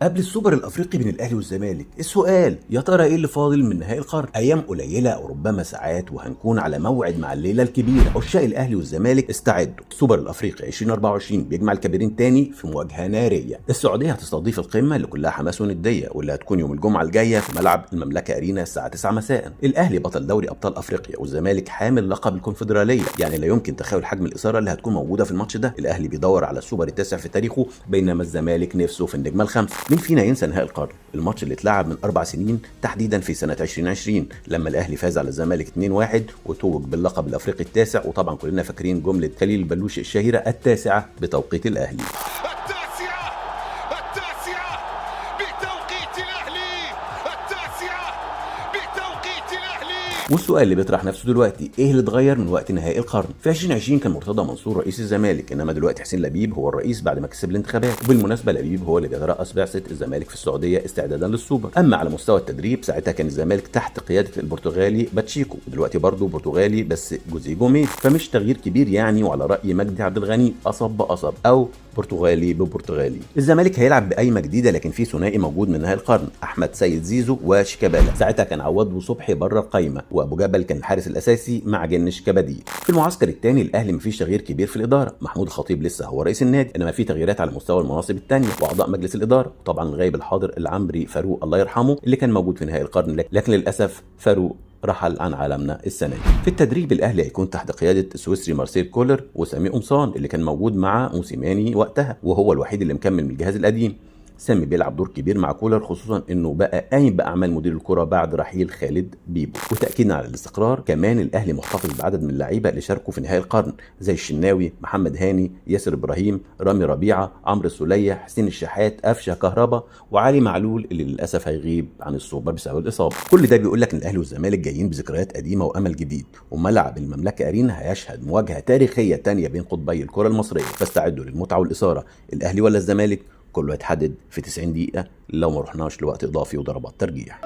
قبل السوبر الافريقي بين الاهلي والزمالك، السؤال يا ترى ايه اللي فاضل من نهائي القرن؟ ايام قليله او ربما ساعات وهنكون على موعد مع الليلة الكبيرة. عشاق الاهلي والزمالك استعدوا، السوبر الافريقي 2024 بيجمع الكبيرين تاني في مواجهة نارية. السعودية هتستضيف القمه اللي كلها حماس ونديه، واللي هتكون يوم الجمعة الجاية في ملعب المملكة ارينا الساعة 9 مساء. الاهلي بطل دوري ابطال افريقيا والزمالك حامل لقب الكونفدراليه، يعني لا يمكن تخيل حجم الاثارة اللي هتكون موجودة في الماتش ده. الاهلي بيدور على السوبر التاسع في تاريخه، بينما الزمالك نفسه في النجمة الخامسة. مين فينا ينسى نهائي القرن؟ الماتش اللي اتلعب من 4 سنين تحديدا في سنة 2020 لما الاهلي فاز على الزمالك 2-1 وتوج باللقب الافريقي التاسع، وطبعا كلنا فاكرين جملة خليل البلوشي الشهيرة التاسعة بتوقيت الاهلي. التاسعة، التاسعة بتوقيت الأهلي، التاسعة بتوقيت الأهلي. والسؤال اللي بيطرح نفسه دلوقتي، ايه اللي اتغير من وقت نهائي القرن؟ في 2020 كان مرتضى منصور رئيس الزمالك، انما دلوقتي حسين لبيب هو الرئيس بعد ما كسب الانتخابات. وبالمناسبة لبيب هو اللي بيترأس بعثه الزمالك في السعودية استعدادا للسوبر. اما على مستوى التدريب ساعتها كان الزمالك تحت قيادة البرتغالي باتشيكو، ودلوقتي برضه برتغالي بس جوزيه جوميز، فمش تغيير كبير يعني. وعلى راي مجدي عبد الغني قصب بقصب او برتغالي ببرتغالي. الزمالك هيلعب بقايمه جديدة، لكن في ثنائي موجود من نهائي القرن، احمد سيد زيزو وشيكابالا. ساعتها كان عواد وصبحي بره القايمة، وابو جبل كان الحارس الاساسي مع جنش كبديل. في المعسكر الثاني الاهلي مفيش تغيير كبير في الادارة، محمود الخطيب لسه هو رئيس النادي، انما في تغييرات على مستوى المناصب الثانية واعضاء مجلس الادارة. وطبعا الغايب الحاضر العنبري فاروق الله يرحمه اللي كان موجود في نهائي القرن، لكن للاسف فاروق رحل عن عالمنا السنة دي. في التدريب الاهلي هيكون تحت قيادة السويسري مارسيل كولر وسامي قمصان اللي كان موجود مع موسيماني وقتها، وهو الوحيد اللي مكمل من الجهاز القديم. سامي بيلعب دور كبير مع كولر، خصوصا انه بقى قايم باعمال مدير الكره بعد رحيل خالد بيبو. وتاكيدا على الاستقرار كمان الاهلي محتفظ بعدد من اللعيبة اللي شاركوا في نهائي القرن، زي الشناوي، محمد هاني، ياسر ابراهيم، رامي ربيعة، عمرو السوليه، حسين الشحات، قفشه كهربا، وعلي معلول اللي للاسف هيغيب عن السوبر بسبب الاصابة. كل ده بيقول لك ان الاهلي والزمالك جايين بذكريات قديمة وامل جديد، وملعب المملكة ارينا هيشهد مواجهة تاريخية تانية بين قطبي الكره المصرية. فاستعدوا للمتعه والاثارة، الاهلي ولا الزمالك كله هيتحدد في 90 دقيقة لو ما رحناش لوقت إضافي وضربات ترجيح.